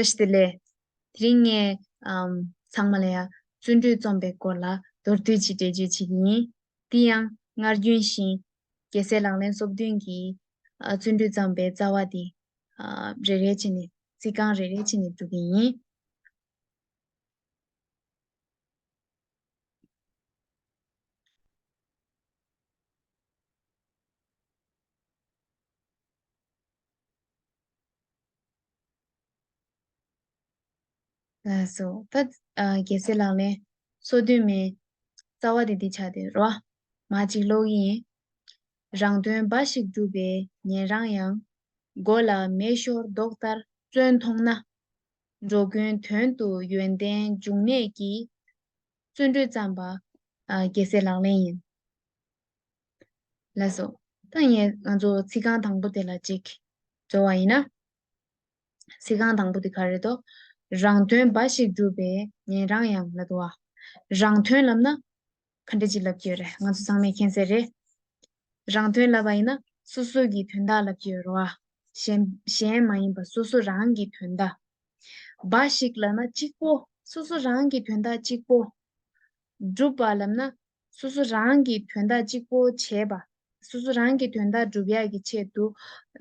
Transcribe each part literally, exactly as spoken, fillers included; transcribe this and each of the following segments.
བཀྲ་ཤིས་བདེ་ལེགས། དེ་རིང་ངས་ཨམ་ཚང་མ་ལ་ཡ་བརྩོན་འགྲུས་རྩོམ་པའི་སྐོར་ལ་མདོར་བསྡུས་ཅིག་འགྲེལ་བརྗོད་བྱེད་ཀྱི་ཡིན། དེ་ཡང་སྔར་རྒྱུན་བཞིན་རྒྱལ་སྲས་ལག་ལེན་སོ་བདུན་གྱི་ཨ་བརྩོན་འགྲུས་རྩོམ་པའི་རྩ་བ་དེ་ཨ་རེ་རེ་བྱས་ནས་ཚིག་རྐང་རེ་རེ་བྱས་ནས་འགྲོ་གི་ཡིན། ལགས་སོ། ད་ཨ་རྒྱལ་སྲས་ལག་ལེན་སོ་བདུན་མའི་རྩ་བ་དེ་འདི་ཆགས་བསྡད་རོ། མ་གཅིག་ཀློག་གི་ཡིན། རང་དོན་འབའ་ཞིག་སྒྲུབ་པའི་ཉན་རང་ཡང་། མགོ་ལ་མེ་ཤོར་མདོག་ལྟར་བཙོན་མཐོང་ན། འགྲོ་ཀུན་དོན་དུ་ཡོན་ཏན་འབྱུང་གནས་ཀྱི། བརྩོན་འགྲུས་བརྩམས་པ་ཨ་རྒྱལ་སྲས་ལག་ལེན་ཡིན། ལགས་སོ། ད་ངས་ང་ཚོ་ཚིག་རྐང་དང་པོ་དེ་ལ་ཅིག་འགྲོ་བ་ཡིན་ན། ཚིག་རྐང་དང་པོ་དེ་ག་རེ་འདུག་རང་དོན་འབའ་ཞིག་སྒྲུབ་པའི་ཉན་རང་ཡང་ལབ་འདུག་བ། རང་དོན་ལབ་ན་ག་འདྲ་ཅིག་ལབ་ཀྱི་ཡོད་རེད། ང་ཚོ་ཚང་མས་མཁྱེན་གསལ་རེད། རང་དོན་ལབ་པ་ཡིན་ན་སོ་སོ་གི་དོན་དག་ལབ་ཀྱི་ཡོད་རེད་བ། གཞན་གཞན་མ་ཡིན་པ་སོ་སོ་རང་གི་དོན་དག་འབའ་ཞིག་ལབ་ན་གཅིག་པོ། སོ་སོ་རང་གི་དོན་དག་གཅིག་པོ། སྒྲུབ་པ་ལབ་ན་སོ་སོ་རང་གི་དོན་དག་གཅིག་པོ་བྱེད་པ། སོ་སོ་རང་གི་དོན་དག་སྒྲུབ་ཡག་གི་ཆེད་དུ་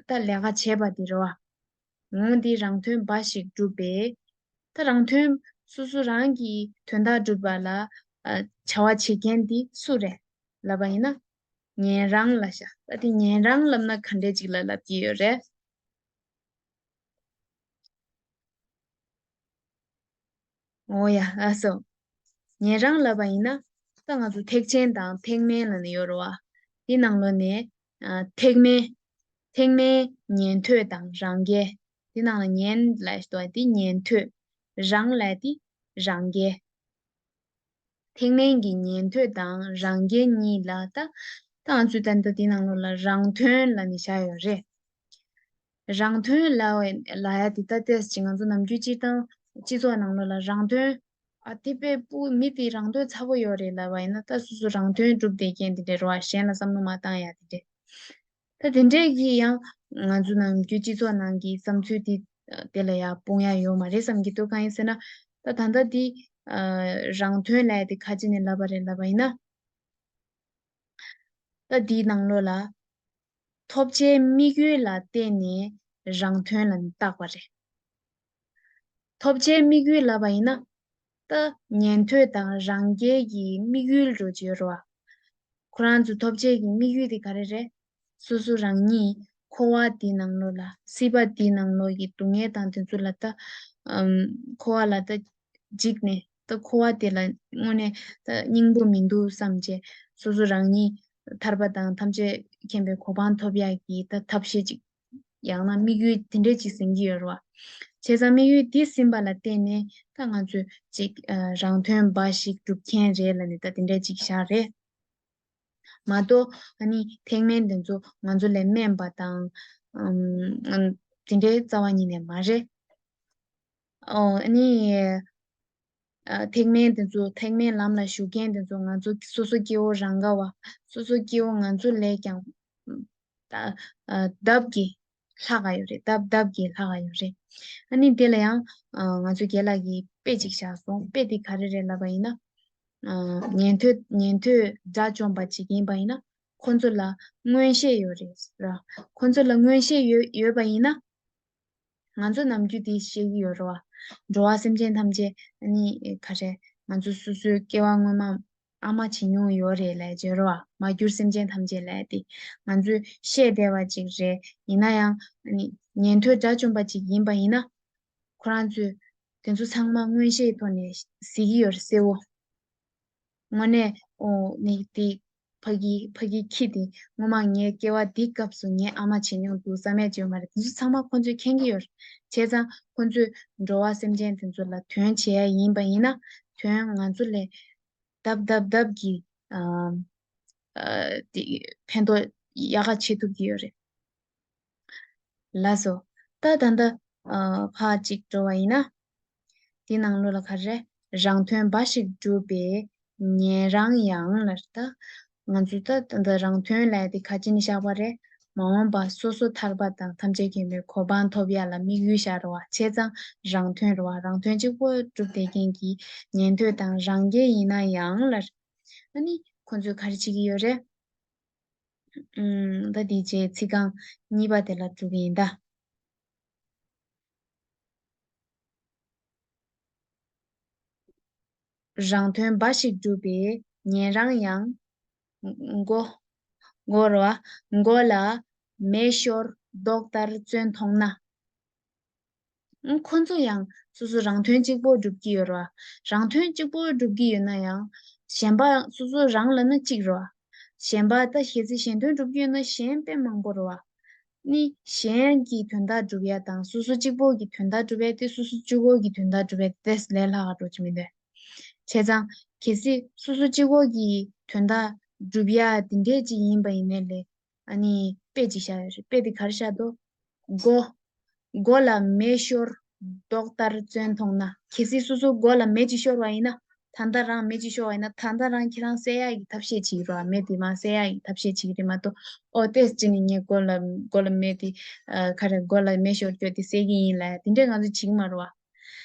ད་ལས་ཀ་བྱེད་པ་དེ་རེད་བ། འོ་འདི་རང་དོན་འབའ་ཞིག་སྒྲུབ་པའི། ད་རང་དོན། སོ་སོ་རང་གི་དོན་དག་སྒྲུབ་པ་ལ་ཨ་བྱ་བ་བྱེད་མཁན་འདི་སུ་རེད་ལབ་པ་ཡིན་ན། ཉན་རང་ལབ་ཤག་ད་དེ་ཉན་རང་ལབ་ན་ག་འདྲས་ཅིག་ལ་ལབ་ཀྱི་ཡོད་རེད། འོ་ཡ། ལགས་སོ། ཉན་རང་ལབ་པ་ཡིན་ན། ད་ང་ཚོ་ཐེག་ཆེན་དང་ཐེག་དམན་ལབ་ནས་ཡོད་རེད་བ། དེ་ནང་ལོགས་ནས་ཨ་ཐེག་དམན། ཐེག་དམན་ཉན་ཐོས་དང་རང་རྒྱལ། དེ་ནང་ལ་ཉན་ལབ་ཞིག་འདུག་བ། དེ་ཉན་ཐོས། རང་ལབ་དེ་རང་རྒྱལ། ཐེག་དམན་གྱི་ཉན་ཐོས་དང་རང་རྒྱལ་གཉིས་ལ་ད། ད་ང་ཚོས་ད་ལྟ་འདི་ནང་ལོགས་ལ་རང་དོན་ལབ་ནས་བཞག་ཡོད་རེད། རང་དོན་ལབ་ལབ་ཡ་དེ་ད་ལྟ་ཅིག་ང་ཚོ་ནམ་རྒྱུན་སྤྱིར་བཏང་སྤྱི་ཚོགས་ནང་ལོགས་ལ་རང་དོན། ཨ་དེ་དཔེ་སྤུ་མི་དེ་རང་དོན་ཚ་པོ་ཡོད་རེད་ལབ་པ་ཡིན་ན། ད་སོ་སོ་རང་དོན་སྒྲུབ་བསྡད་མཁན་དེ་འདྲ་རེད་བ། གཞན་ལ་བསམ་བློ་མ་བཏང་ཡ་དེ་འདྲ། ད་དེ་འདྲས་ཀྱི་ཡང་ང་ཚོ་ནམ་རྒྱུན་སྤྱི་ཚོགས་ནང་གི་བསམ་ཚུལ་དེ་དེ་ལ་ཡང་སྤུངས་ཡ་ཡོད་མ་རེད་བསམ་གྱི་འདུག་གང་ཡིན་ཟེར་ན། ད་ད་ལྟ་འདི་ཨ་རང་དོན་ལབ་ཡ་དེ་ག་ཅི་ནས་ལབ་པ་རེད་ལབ་པ་ཡིན་ན། ད་འདིའི་ནང་ལོགས་ལ་ཐོབ་བྱའི་དམིགས་ཡུལ་ལ་བརྟེན་ནས་རང་དོན་ལ་བཏགས་པ་རེད། ཐོབ་བྱའི་དམིགས་ཡུལ་ལབ་པ་ཡིན་ན། ད་ཉན་ཐོས་དང་རང་རྒྱལ་གྱི་དམིགས་ཡུལ་འགྲོ་གི་ཡོད་རེད་བ། ཁོ་རང་ཚོའི་ཐོབ་བྱའི་གི་དམིགས་ཡུལ་དེ་ག་རེ་རེད། སོ་སོ་རང་ཉིད་འཁོར་བ་འདི་ནང་ལོགས་ལ། སྲིད་པ་འདི་ནང་ལོགས་ཀྱི་སྡུག་བསྔལ་དང་དེ་ཚོ་ལ་ད། ཨམ། འཁོར་བ་ལ་ད་འཇིགས་ནས། ད་འཁོར་བ་དེ་ལ་དངོས་གནས་ད་སྙིང་པོ་མི་འདུག་བསམ་བྱས། སོ་སོ་རང་ཉིད་ཐར་པ་དང་ཐམས་ཅད་མཁྱེན་པའི་གོ་འཕང་ཐོབ་ཡག་གི་ད་ཐབས་ཤེས་ཅིག་ཡང་ན་དམིགས་ཡུལ་དེ་འདྲས་ཅིག་ཟིན་གྱི་ཡོད་རེད་བ། བྱས་ཙང་དམིགས་ཡུལ་འདི་ཟིན་པ་ལ་བརྟེན་ནས་ད་ང་ཚོས་ཅིག་ཨ་རང་དོན་འབའ་ཞིག་སྒྲུབ་མཁན་རེད་ལབ་ནས་ད་དེ་འདྲས་ཅིག་བཞག་རེད། མ་གཏོགས་ཨ་ནི་ཐེག་དམན་དེ་ཚོ་ང་ཚོ་ལས་དམན་པ་དང་། ཨམ། དེ་འདྲའི་རྩ་བ་ཉིད་ནས་མ་རེད། ཨོ། ཨ་ནི། ཨ། ཐེག་དམན་དེ་ཚོ། ཐེག་དམན་ལམ་ལ་ཞུགས་མཁན་དེ་ཚོ་ང་ཚོ་སོ་སོ་སྐྱེ་བོ་རང་ག་བ། སོ་སོ་སྐྱེ་བོ་ང་ཚོ་ལས་ཀྱང་ད། ཨ། ལྡབ་ཀྱིས་ལྷག་ག་ཡོད་རེད། ལྡབ་ལྡབ་ཀྱིས་ལྷག་ག་ཡོད་རེད། ཨ་ནི་དེ་ལ་ཡང་། ཨ། ང་ཚོ་རྒན་ལགས་ཀྱིས་དཔེ་ཅིག་བཞག་སོང་། དཔེ་དེ་ག་རེ་རེད་ལབ་པ་ཡིན་ན། ཨ། ཉན་ཐོས། ཉན་ཐོས་དགྲ་བཅོམ་པ་ཅིག་ཡིན་པ་ཡིན་ན། ཁོ་ཚོ་ལ་མངོན་ཤེས་ཡོད་རེད་ར། ཁོ་ཚོ་ལ་མངོན་ཤེས་ཡོད་ཡོད་པ་ཡིན་ན། ང་ཚོ་ནམ་རྒྱུན་དེ་བཤད་ཀྱི་ཡོད་རེད་བ། འགྲོ་བ་སེམས་ཅན་ཐམས་ཅད་ནི་ག་རེ། ང་ཚོ་སོ་སོའི་སྐྱེ་བ་སྔོན་མ་ཨ་མ་བྱེད་མྱོང་ཡོད་རེད་ལབ་ཀྱི་ཡོད་རེད་བ། མ་གྱུར་སེམས་ཅན་ཐམས་ཅད་ལབ་དེ། ང་ཚོས་བཤད་བསྡད་པ་ཅིག་རེད། ཡིན་ན་ཡང་ནི་ཉན་ཐོས་དགྲ་བཅོམ་པ་ཅིག་ཡིན་པ་ཡིན་ན། ཁོ་རང་ཚོས་དེ་ཚོ་ཚང་མ་མངོན་ཤེས་ཐོག་ནས་གཟིགས་ཀྱི་ཡོད་རེད་གསལ་བོ། དངོས་གནས། ཨོ། ནི་དེ། ཕ་གི། ཕ་གི་ཁྱི་དེ་སྔོན་མ་ངའི་སྐྱེ་བ་འདིའི་སྐབས་སུ་ངའི་ཨ་མ་བྱེད་མྱོང་འདུག་བསམ་ཡས་ཅིག་ཡོད་མ་རེད། དེ་ཚོ་ཚང་མ་ཁོ་ཚོས་མཁྱེན་གྱི་ཡོད་རེད། བྱས་ཙང་ཁོ་ཚོས་འགྲོ་བ་སེམས་ཅན་དེ་ཚོ་ལ་དོན་བྱེད་ཡ་ཡིན་པ་ཡིན་ན། དོན་ང་ཚོ་ལས་ལྡབ་ལྡབ་ལྡབ་ཀྱིས། ཨ། ཨ། དེ་ཕན་ཐོགས་ཡག་ག་བྱེད་ཐུབ་ཀྱི་ཡོད་རེད། ལགས་སོ། ད་ད་ལྟ། ཨ། ཕར་ཅིག་འགྲོ་བ་ཡིན་ན། དེའི་ནང་ལོགས་ལ་ག་རེ། རང་དོན་འབའ་ཞིག་སྒྲུབ་པའི་ཉན་རང་ཡང་ལབ་རེད་ད། ང་ཚོས་ད་ད་ལྟ་རང་དོན་ལབ་ཡ་དེ་ག་ཅི་ནས་བཞག་པ་རེད། མ་འོངས་པ་སོ་སོ་ཐར་པ་དང་ཐམས་ཅད་མཁྱེན་པའི་གོ་འཕང་ཐོབ་ཡ་ལ་དམིགས་ཡུལ་བཞག་རེད་བ། བྱས་ཙང་རང་དོན་རེད་བ། རང་དོན་གཅིག་པོ་སྒྲུབ་བསྡད་མཁན་གྱི་ཉན་ཐོས་དང་རང་རྒྱལ་ཡིན་ན་ཡང་ལ། ཨ་ནི་ཁོང་ཚོས་ག་རེ་བྱེད་ཀྱི་ཡོད་རེད། ཨུམ། ད་འདི་རྗེས་ཚིག་རྐང་གཉིས་པ་དེ་ལ་འགྲོ་གི་ཡིན་ད། རང་དོན་འབའ་ཞིག་སྒྲུབ་པའི་ཉན་རང་ཡང་། མགོ། མགོ་ར། མགོ་ལ་མེ་ཤོར་མདོག་ལྟར་བཙོན་མཐོང་ན། ཁོ་ཚོ་ཡང་སོ་སོ་རང་དོན་གཅིག་པོ་སྒྲུབ་ཀྱི་ཡོད་ར། རང་དོན་གཅིག་པོ་སྒྲུབ་ཀྱི་ཡོད་ན་ཡང་། གཞན་པ་སོ་སོ་རང་ལབ་ན་གཅིག་ར། གཞན་པ་ད་གལ་སྲིད་གཞན་དོན་སྒྲུབ་ཀྱི་ཡོད་ན་གཞན་དཔེ་མང་པོ་ར། ནི་གཞན་གྱི་དོན་དག་སྒྲུབ་ཡ་དང་སོ་སོ་གཅིག་པོ་གི་དོན་དག་སྒྲུབ་ཡ་དེ་སོ་སོ་གཅིག་པོ་གི་དོན་དག་སྒྲུབ་ཡ་དེ་ལས་སླ་བ་འགྲོ་གི་མི་འདུག་བྱས་ཙང་གལ་སྲིད་སོ་སོ་གཅིག་པོ་གི་དོན་དག་སྒྲུབ་ཡ་དེ་འདྲས་ཅིག་ཡིན་པ་ཡིན་ནའི་ལས། ཨ་ནི་དཔེ་ཅིག་བཞག་ཡོད་རེད། དཔེ་དེ་ག་རེ་བཞག་འདུག་མགོ། མགོ་ལ་མེ་ཤོར་མདོག་ལྟར་བཙོན་མཐོང་ན། གལ་སྲིད་སོ་སོ་མགོ་ལ་མེ་ཅིག་ཤོར་བ་ཡིན་ན། ད་ལྟ་རང་མེ་ཅིག་ཤོར་བ་ཡིན་ན། ད་ལྟ་རང་ཁྱེད་རང་བསད་ཡག་གི་ཐབས་ཤེས་བྱེད་ཀྱི་རེད་བ། མེ་དེ་མར་བསད་ཡག་གི་ཐབས་ཤེས་བྱེད་ཀྱི་རེད་མ་གཏོགས། ཨོ་ཏོག་ཙམ་ནས་ངས་མགོ་ལ་མགོ་ལ་མེ་དེ་ཨ་ག་རེ་མགོ་ལ་མེ་ཤོར་རྒྱུ་དེ་བསད་ཀྱི་ཡིན་ལབ་ཡ་དེ་འདྲས་ང་ཚོས་བྱེད་ཀྱི་མ་རེད་བ།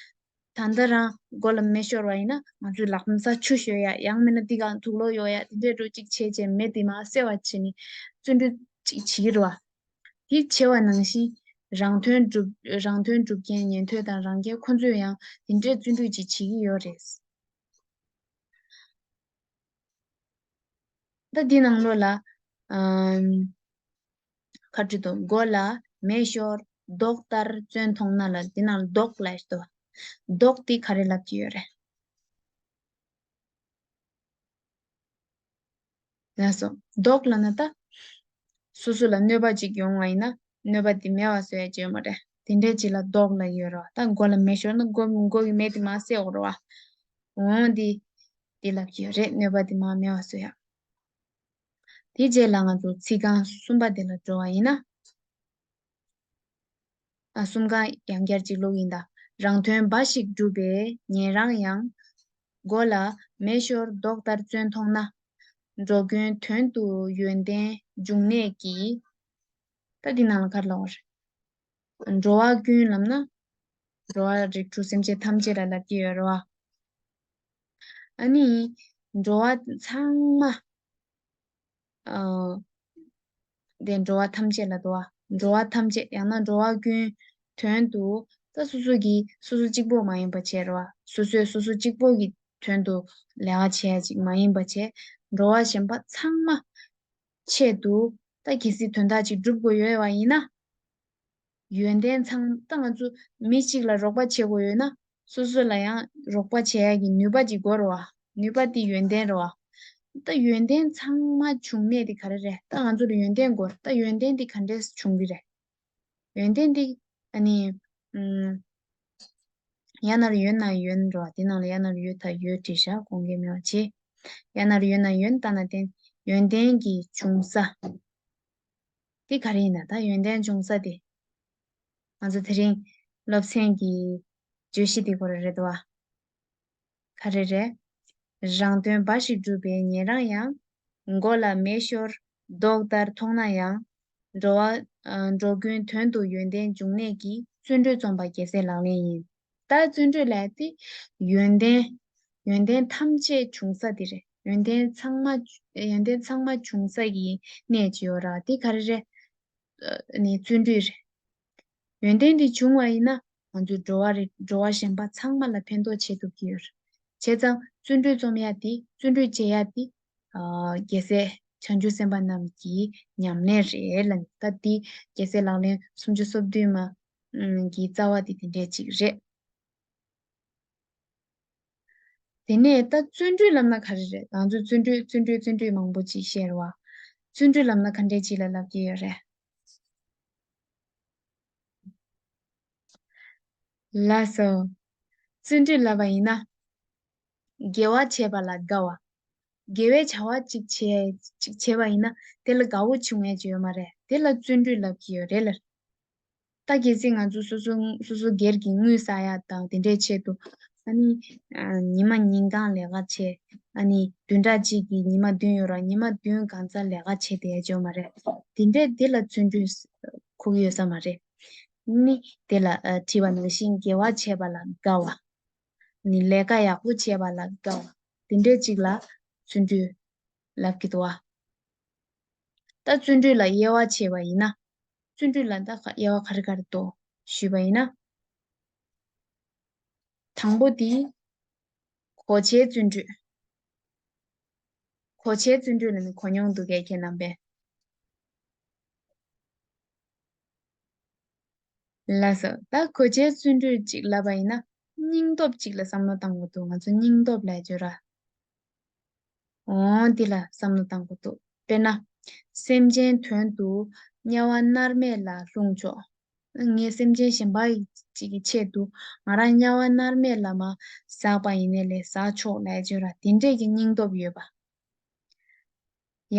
ད་ལྟ་རང་མགོ་ལ་མེ་ཤོར་བ་ཡིན་ན་ང་ཚོས་ལག་པ་ས་ཆུ་གཞོལ་ཡ། ཡང་མིན་ན་འདི་ག་དུག་ལོག་གཡོག་ཡ། དེ་འདྲས་འགྲོ་གཅིག་བྱས་བྱས་མེ་དེ་མར་བསད་པ་བྱས་ནས་བརྩོན་འགྲུས་གཅིག་བྱེད་ཀྱི་རེད་བ། དེ་བྱས་པ་ནང་བཞིན་རང་དོན་སྒྲུབ་རང་དོན་སྒྲུབ་མཁན་ཉན་ཐོས་དང་རང་རྒྱལ་ཁོ་ཚོས་ཡང་དེ་འདྲས་བརྩོན་འགྲུས་ཅིག་བྱེད་ཀྱི་ཡོད་རེད། ད་འདི་ནང་ལོགས་ལ། ཨམ། ཁ་བྲིས་འདུག་མགོ་ལ་མེ་ཤོར་མདོག་ལྟར་བཙོན་མཐོང་ན་ལ། འདི་ནང་ལ་མདོག་ལབ་ཡོད་དོ། མདོག་དེ་ག་རེ་ལབ་ཀྱི་ཡོད་རེད། ལགས་སོ། མདོག་ལབ་ན་ད། སོ་སོ་ལ་གནོད་པ་ཅིག་ཡོང་བ་ཡིན་ན་གནོད་པ་དེ་མེད་པ་བཟོ་ཡ་ཅིག་ཡོད་མ་རེད། དེ་འདྲས་ཅིག་ལ་མདོག་ལབ་ཡོད་རེད་བ། ད་མགོ་ལ་མེ་ཤོར་ན་མགོ་མགོ་གི་མེ་དེ་མར་བསད་དགོས་རེད་བ། འོང་དེ། དེ་ལབ་ཀྱི་ཡོད་རེད། གནོད་པ་དེ་མར་མེད་པ་བཟོ་ཡ། དེ་རྗེས་ལ་ང་ཚོ་ཚིག་རྐང་གསུམ་པ་དེ་ལ་འགྲོ་བ་ཡིན་ན། ཨ། གསུམ་ཀ་ཡང་བསྐྱར་གཅིག་ཀློག་ཡིན་ད། རང་དོན་འབའ་ཞིག་སྒྲུབ་པའི་ཉན་རང་ཡང་། མགོ་ལ་མེ་ཤོར་མདོག་ལྟར་བཙོན་མཐོང་ན། འགྲོ་ཀུན་དོན་དུ་ཡོན་ཏན་འབྱུང་གནས་ཀྱི། ད་འདི་ནང་ལ་ག་རེ་ལབ་པ་རེད། འགྲོ་བ་ཀུན་ལབ་ན། འགྲོ་བ་རིགས་དྲུག་སེམས་ཅན་ཐམས་ཅད་ལ་ལབ་ཀྱི་ཡོད་རེད་བ། ཨ་ནི། འགྲོ་བ་ཚང་མ། ཨ། དེ་འགྲོ་བ་ཐམས་ཅད་ལ་འགྲོ་བ། འགྲོ་བ་ཐམས་ཅད་ཡང་ན་འགྲོ་བ་ཀུན་དོན་དུ། ད་སོ་སོ་གི་སོ་སོ་གཅིག་པོ་མ་ཡིན་པ་བྱས་རེད་བ། སོ་སོས་སོ་སོ་གཅིག་པོ་གི་དོན་དུ་ལས་ཀ་བྱས་ཅིག་མ་ཡིན་པ་བྱས། འགྲོ་བ་གཞན་པ་ཚང་མ་ཆེད་དུ་ད་གལ་སྲིད་དོན་དག་ཅིག་སྒྲུབ་དགོས་ཡོད་པ་ཡིན་ན། ཡོན་ཏན་ཚང་། ད་ང་ཚོ་མི་གཅིག་ལ་རོགས་པ་བྱེད་དགོས་ཡོད་ན། སོ་སོ་ལ་ཡང་རོགས་པ་བྱེད་ཡ་གི་ནུས་པ་ཅིག་དགོས་རེད་བ། ནུས་པ་དེ་ཡོན་ཏན་རེད་བ། ད་ཡོན་ཏན་ཚང་མ་འབྱུང་གནས་དེ་ག་རེ་རེད། ད་ང་ཚོ་ལ་ཡོན་ཏན་དགོས། ད་ཡོན་ཏན་དེ་ག་འདྲས་བྱུང་གི་རེད། ཡོན་ཏན་དེ་ཨ་ནི། ཨུམ། ཡ་ན་རོ་ཡོ་ན་ཡོན་རེད་བ། དེ་ནང་ལ་ཡ་ན་རོ་ཡོ་ད་ཡོད་བྲིས་བཞག་དགོངས་འགལ་མེད་པ་བྱས། ཡ་ན་རོ་ཡོ་ན་ཡོན། ད་ན་རྟེན། ཡོན་ཏན་གྱི་འབྱུང་ས། དེ་ག་རེ་ཡིན་ན། ད་ཡོན་ཏན་འབྱུང་ས་དེ། ང་ཚོ་དེ་རིང་སློབ་ཚན་གྱི་བརྗོད་གཞི་དེ་ཁོ་ར་རེད་དོ། ག་རེ་རེད། རང་དོན་འབའ་ཞིག་སྒྲུབ་པའི་ཉན་རང་ཡང་། མགོ་ལ་མེ་ཤོར་མདོག་ལྟར་མཐོང་ན་ཡང་། འགྲོ་བ། ཨ། འགྲོ་ཀུན་དོན་དུ་ཡོན་ཏན་འབྱུང་གནས་ཀྱི། བརྩོན་འགྲུས་རྩོམ་པ་རྒྱལ་སྲས་ལག་ལེན་ཡིན། ད་བརྩོན་འགྲུས་ལབ་དེ་ཡོན་ཏན། ཡོན་ཏན་ཐམས་ཅད་འབྱུང་ས་དེ་རེད། ཡོན་ཏན་ཚང་མ། ཡོན་ཏན་ཚང་མ་འབྱུང་ས་གི་གནས་ཅིག་ཡོད་ར། དེ་ག་རེ་རེད། ཨ་ནི་བརྩོན་འགྲུས་རེད། ཡོན་ཏན་དེ་བྱུང་བ་ཡིན་ན་ང་ཚོས་འགྲོ་བ་རེ། འགྲོ་བ་གཞན་པ་ཚང་མ་ལ་ཕན་ཐོགས་བྱེད་ཐུབ་ཀྱི་ཡོད་རེད། བྱས་ཙང་བརྩོན་འགྲུས་རྩོམ་ཡ་དེ། བརྩོན་འགྲུས་བྱེད་ཡ་དེ། ཨ། རྒྱལ་སྲས་བྱང་ཆུབ་སེམས་དཔའ་རྣམས་ཀྱི་ཉམས་ལེན་རེད་ལ། ད་འདི་རྒྱལ་སྲས་ལག་ལེན་སུམ་ཅུ་སོ་བདུན་མ་གི་རྩ་བ་དེ་དེ་འདྲས་ཅིག་རེད། དེ་ནས་ད་བརྩོན་འགྲུས་ལབ་ན་ག་རེ་རེད། ང་ཚོས་བརྩོན་འགྲུས་བརྩོན་འགྲུས་བརྩོན་འགྲུས་མང་པོ་ཅིག་བཤད་རེད་བ། བརྩོན་འགྲུས་ལབ་ན་ག་འདྲས་ཅིག་ལ་ལབ་ཀྱི་ཡོད་རེད། ལགས་སོ། བརྩོན་འགྲུས་ལབ་པ་ཡིན་ན། དགེ་བ་བྱས་པ་ལ་དགའ་བ། དགེ་བའི་བྱ་བ་ཅིག་བྱས་ཅིག་བྱས་པ་ཡིན་ན་དེ་ལ་དགའ་བོ་བྱུང་ཡ་ཅིག་ཡོད་མ་རེད། དེ་ལ་བརྩོན་འགྲུས་ལབ་ཀྱི་ཡོད་རེད་ལ། ད་གལ་སྲིད་ང་ཚོ་སོ་སོ་སོ་སོ་སྒེར་གྱི་དངུལ་བསགས་ཡ་དང་དེ་འདྲའི་ཆེད་དུ། ཨ་ནི་ཨ་ཉི་མ་ཉིན་གང་ལས་ཀ་བྱས། ཨ་ནི་བདུན་ཕྲག་གཅིག་གི་ཉི་མ་བདུན་ཡོད་ར། ཉི་མ་བདུན་གང་ཙམ་ལས་ཀ་བྱས་བསྡད་ཡ་ཅིག་ཡོད་མ་རེད། དེ་འདྲས་དེ་ལ་བརྩོན་འགྲུས་ཁུག་ཡོད་ས་མ་རེད། ནི་དེ་ལ་ཨ་བྲིས་པ་ནང་བཞིན་དགེ་བ་བྱས་པ་ལ་དགའ་བ། ནི་ལས་ཀ་ཡག་པོ་བྱས་པ་ལ་དགའ་བ། དེ་འདྲས་ཅིག་ལ་བརྩོན་འགྲུས་ལབ་ཀྱི་འདུག་བ། ད་བརྩོན་འགྲུས་ལ་དབྱེ་བ་ཕྱེ་བ་ཡིན་ན། བརྩོན་འགྲུས་ལ་ད་ག་དབྱེ་བ་ག་རེ་ག་རེ་འདུག་ཞུས་པ་ཡིན་ན། དང་པོ་དེ་གོ་ཆའི་བརྩོན་འགྲུས། གོ་ཆའི་བརྩོན་འགྲུས་ལ་ནི་གོ་མྱོང་འདུག་གས་ཁྱེད་རྣམ་པས། ལགས་སོ། ད་གོ་ཆའི་བརྩོན་འགྲུས་ཅིག་ལབ་པ་ཡིན་ན། སྙིང་སྟོབས་ཅིག་ལ་བསམ་བློ་བཏང་དགོས་འདུག་ང་ཚོ་སྙིང་སྟོབས་ལབ་ཡ་ཅིག་ཡོད་ར། འོ་འདི་ལ་བསམ་བློ་བཏང་དགོས་འདུག་དཔེར་ན། སེམས་ཅན་དོན་དུ་དམྱལ་བ་མནར་མེད་ལ་ལྷུང་ཆོག་ངས་སེམས་ཅན་གཞན་པ་ཅིག་གི་ཆེད་དུ་ང་རང་དམྱལ་བ་མནར་མེད་ལ་མ་ཟག་པ་ཡིན་ནའི་ལས་ཟག་ཆོག་ལབ་ཡ་ཅིག་ཡོད་ར། དེ་འདྲས་ཀྱི་སྙིང་སྟོབས་ཡོད་པ།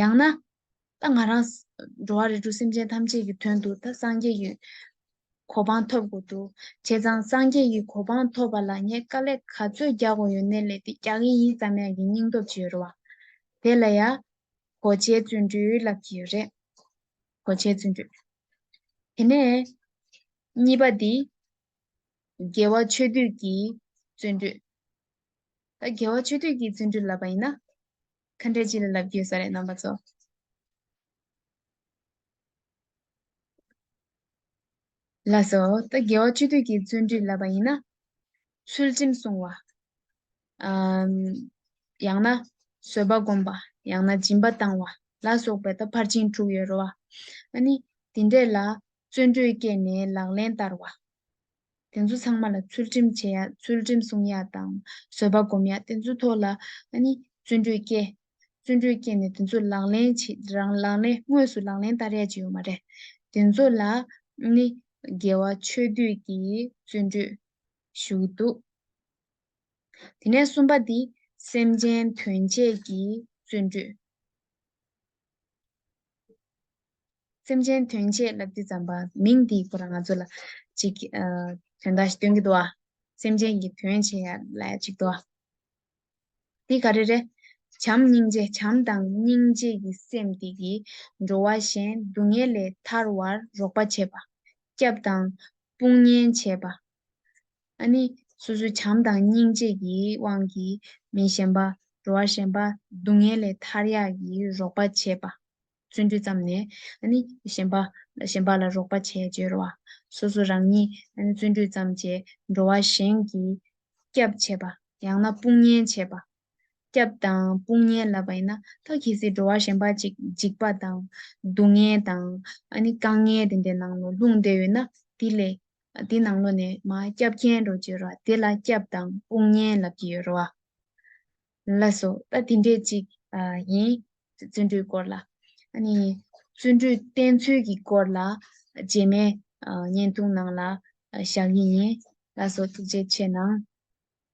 ཡང་ན། ད་ང་རང་འགྲོ་བ་རིགས་དྲུག་སེམས་ཅན་ཐམས་ཅད་ཀྱི་དོན་དུ་ད་སངས་རྒྱས་ཀྱི་གོ་འཕང་ཐོབ་དགོས་འདུག་བྱས་ཙང་སངས་རྒྱས་ཀྱི་གོ་འཕང་ཐོབ་པ་ལ་ངས་དཀའ་ལས་ག་ཚོད་རྒྱག་དགོས་ཡོད་ནའི་ལས་དེ་རྒྱག་གི་ཡིན་བསམ་ཡག་གི་སྙིང་སྟོབས་ཅིག་ཡོད་རེད་བ། དེ་ལ་ཡ་གོ་ཆའི་བརྩོན་འགྲུས་ལབ་ཀྱི་ཡོད་རེད། གོ་ཆའི་བརྩོན་འགྲུས། དེ་ནས་གཉིས་པ་འདི། དགེ་བ་ཆོས་སྡུད་ཀྱི་བརྩོན་འགྲུས། ད་དགེ་བ་ཆོས་སྡུད་ཀྱི་བརྩོན་འགྲུས་ལབ་པ་ཡིན་ན། ག་འདྲ་ཅིག་ལ་ལབ་ཀྱི་ཡོད་ས་རེད་རྣམ་པ་ཚོ། ལགས་སོ། ད་དགེ་བ་ཆོས་སྡུད་ཀྱི་བརྩོན་འགྲུས་ལབ་པ་ཡིན་ན། ཚུལ་ཁྲིམས་སྲུང་བ། ཨམ། ཡང་ན་བཟོད་པ་སྒོམ་པ། ཡང་ན་སྦྱིན་པ་བཏང་བ་ལ་སོགས་པའི་ད་ཕར་ཕྱིན་དྲུག་ཡོད་རེད་བ། ཨ་ནི་དེ་འདྲས་ལ་བརྩོན་འགྲུས་བསྐྱེད་ནས་ལག་ལེན་བསྟར་བ། དེ་ཚོ་ཚང་མ་ལ་ཚུལ་ཁྲིམས་བྱེད་ཡ། ཚུལ་ཁྲིམས་སྲུང་ཡ་དང་བཟོད་པ་སྒོམ་ཡ་དེ་ཚོའི་ཐོག་ལ་ཨ་ནི་བརྩོན་འགྲུས་བསྐྱེད། བརྩོན་འགྲུས་བསྐྱེད་ནས་དེ་ཚོ་ལག་ལེན་བྱེད་རང་ལག་ལེན་དངོས་སུ་ལག་ལེན་བསྟར་ཡ་ཅིག་ཡོད་མ་རེད། དེ་ཚོ་ལ་ཨ་ནི་དགེ་བ་ཆོས་སྡུད་ཀྱི་བརྩོན་འགྲུས་ཞུ་གི་འདུག་དེ་ནས་གསུམ་པ་འདི་སེམས་ཅན་དོན་བྱེད་ཀྱི་བརྩོན་འགྲུས། སེམས་ཅན་དོན་བྱེད་ལབ་དུས་ཙམ་པ་མིང་འདིས་ཁོ་རང་ང་ཚོ་ལ་ཅིག་ཨ་དོན་དག་ཞིག་སྟོན་གྱི་འདུག་ཨ། སེམས་ཅན་གྱི་དོན་བྱེད་ཡ་ལ་ཡ་ཅིག་འདུག་ཨ། འདི་ག་རེ་རེད། བྱམས་སྙིང་རྗེ། བྱམས་དང་སྙིང་རྗེ་གི་སེམས་འདི་གིས་འགྲོ་བ་གཞན་སྡུག་བསྔལ་ལས་ཐར་བར་རོགས་པ་བྱེད་པ། སྐྱབས་དང་དཔུང་གཉེན་བྱེད་པ། ཨ་ནི་སོ་སོའི་བྱམས་དང་སྙིང་རྗེ་གི་དབང་གིས་མི་གཞན་པ། འགྲོ་བ་གཞན་པ་སྡུག་བསྔལ་ལས་ཐར་ཡག་གི་རོགས་པ་བྱེད་པ། བརྩོན་འགྲུས་བརྩམས་ནས་ཨ་ནི་གཞན་པ་གཞན་པ་ལ་རོགས་པ་བྱས་བྱས་རོ་བ། སོ་སོ་རང་ཉིད་ཨ་ནི་བརྩོན་འགྲུས་བརྩམས་བྱས་འགྲོ་བ་གཞན་གྱི་སྐྱབས་བྱེད་པ། ཡང་ན་དཔུང་གཉེན་བྱེད་པ། སྐྱབས་དང་དཔུང་གཉེན་ལབ་པ་ཡིན་ན་ད་གལ་སྲིད་འགྲོ་བ་གཞན་པ་ཅིག་འཇིགས་པ་དང་སྡུག་བསྔལ་དང་ཨ་ནི་དཀའ་ངལ་དེ་འདྲའི་ནང་ལ་ལྷུང་བསྡད་ཡོད་ན་དེ་ལས་དེ་ནང་ལོགས་ནས་མར་སྐྱབས་མཁན་འདྲ་བོ་ཅིག་ཡོད་རེད་བ། དེ་ལ་སྐྱབས་དང་དཔུང་གཉེན་ལབ་ཀྱི་ཡོད་རེད་བ། ལགས་སོ། ད་དེ་འདྲས་ཅིག་ཨ་ཡིན། བརྩོན་འགྲུས་སྐོར་ལ། ཨ་ནི་བརྩོན་འགྲུས་བསྟེན་ཚུལ་གྱི་སྐོར་ལ་རྗེས་མའི་ཨ་བརྙན་ཐུང་ནང་ལ་ཨ་བཞག་གི་ཡིན། ལགས་སོ། ཐུགས་རྗེ་ཆེ་གནང་།